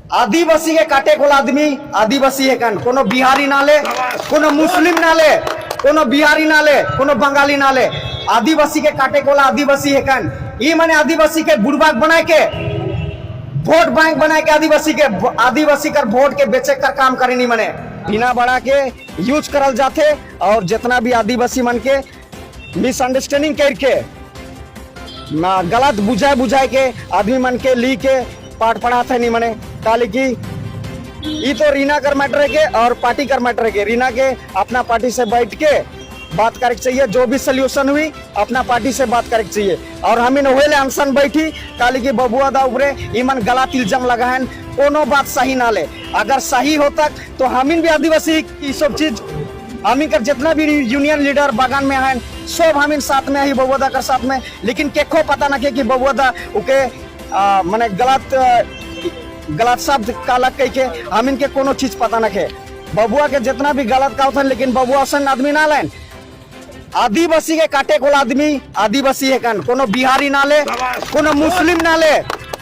आदिवासी के काटे कोला आदमी आदिवासी है कन, कोनो बिहारी नाले, कोनो मुस्लिम नाले, कोनो बिहारी नाले, कोनो बंगाली नाले, आदिवासी के काटे कोला आदिवासी है कन। ई माने आदिवासी के बुड़बाक बनाए के, वोट बैंक बनाए के, आदिवासी के, आदिवासी कर वोट के बेचे कर काम करेनी। मने बिना बढ़ा के यूज करल जाथे और जितना भी आदिवासी मन के मिसअंडरस्टैंडिंग करके ना गलत बुझाए बुझाए के आदमी मन के ली के पाठ पढ़ाते नहीं। मने काली की ई तो रीना कर मैटर है के और पार्टी कर मैटर है के। रीना के अपना पार्टी से बैठ के बात करे के चाहिए। जो भी सोल्यूशन हुई, अपना पार्टी से बात करे के चाहिए। और हमें होले अनशन बैठी काली की बबुआ दा उपरे इमन गलत इल्जाम लगाहन, कोनो बात सही ना ले। अगर सही होता तो हमिन भी आदिवासी, ई सब चीज हमिन कर जितना भी यूनियन लीडर बागान में हैं, सब हमिन साथ में ही, बबुआ दा कर साथ में। लेकिन केखो पता ना के कि बबुआ दा उके माने गलत गलत शब्द काला कह के हमिन के कोनो चीज पता न के। बबुआ के जितना भी गलत का होथन, लेकिन बबुआ सन आदमी ना लेन। आदिवासी के काटे कोला आदमी आदिवासी है कन, कोनो बिहारी नाले, कोनो मुस्लिम नाले,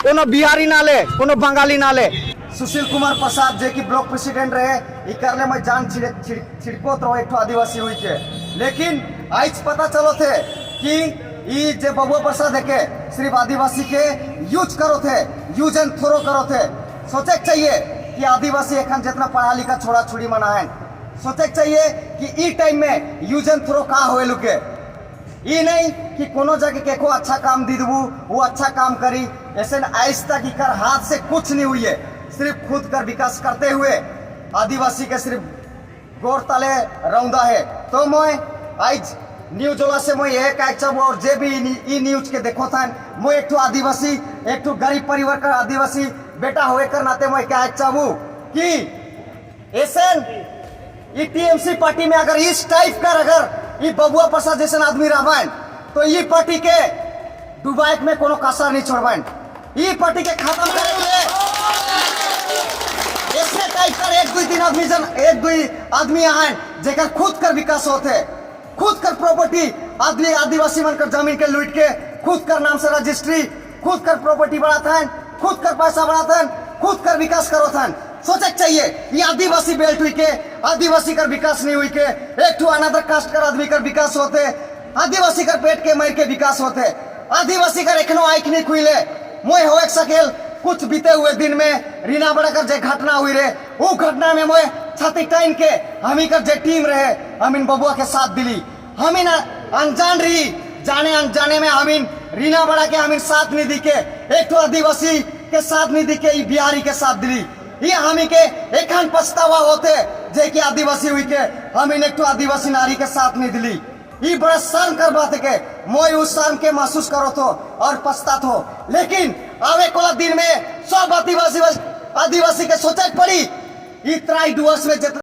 कोनो बिहारी नाले, कोनो बंगाली नाले। सुशील कुमार प्रसाद, जे कि ब्लॉक प्रेसिडेंट रहे, ई करले मैं जान छिड़कोत रहो एक ठो आदिवासी हुई के। लेकिन आज पता चलो थे कि ई जे बबुआ प्रसाद है के सिर्फ आदिवासी के यूज करो थे, यूज एंड थ्रो करो थे। सोचे के चाहिए कि आदिवासी एखन जितना पढ़ा लिखा छोड़ा छुड़ी मना है, सोचे के चाहिए कि ई टाइम में यूज एंड थ्रो का होए लुके। ई नहीं कि कोनो जगह के को अच्छा काम दी दबू, वो अच्छा काम करी। ऐसे आज तक इकर हाथ से कुछ नहीं हुई है। सिर्फ खुद कर विकास करते हुए आदिवासी के सिर्फ गोर तले रौंदा है। तो मैं आज न्यूज वाला से मैं यह कह चाहूँ और जे भी ई न्यूज के देखो था, मैं एक ठो आदिवासी, एक ठो गरीब परिवार का आदिवासी बेटा होए कर नाते मैं कह चाहूँ कि ऐसे ई टीएमसी पार्टी में अगर इस टाइप का, अगर ई बबुआ प्रसाद जैसन आदमी रहबन, तो ई पार्टी के डुबाइक में कोनो कसर नहीं छोड़बन। ई पार्टी के खत्म करेंगे। ऐसे टाइप कर एक दुई तीन आदमी जन, एक दुई आदमी आए जेकर खुद कर विकास होते, खुद कर प्रॉपर्टी, आदमी आदिवासी मन कर जमीन के लूट के खुद कर नाम से रजिस्ट्री, खुद कर प्रॉपर्टी बढ़ाते हैं, खुद कर पैसा बढ़ाते हैं, खुद कर विकास करो थन। सोचे के चाहिए, ये आदिवासी बेल्ट हुई के आदिवासी कर विकास नहीं हुई के, एक ठो अनदर कास्ट कर आदमी कर विकास होते, आदिवासी कर पेट के मर के विकास होते। आदिवासी कर एखनो आँख नहीं खुले। मोय हो एक सकेल कुछ बीते हुए दिन में रीना बड़ा जे घटना हुई रे, वो घटना में मोय छाती टाइन के हमी कर जे टीम रहे, हमीन बबुआ के साथ दिली। हमीन अनजान रही, जाने अनजाने में हमीन रीना बड़ा के हमीन साथ नहीं दी के, एक ठो आदिवासी के साथ नहीं दी के, ई बिहारी के साथ दिली। ये हमी के एखन पछतावा होते जे कि आदिवासी हुई के हमीन एक ठो आदिवासी नारी के साथ नहीं दिली। ई बड़ा शर्म कर बात है के मोय उस शर्म के महसूस करो तो और पछता थो। लेकिन आवे कोला दिन में सब आदिवासी आदिवासी के सोचे पड़ी। ई त्राई डुअर्स में जितना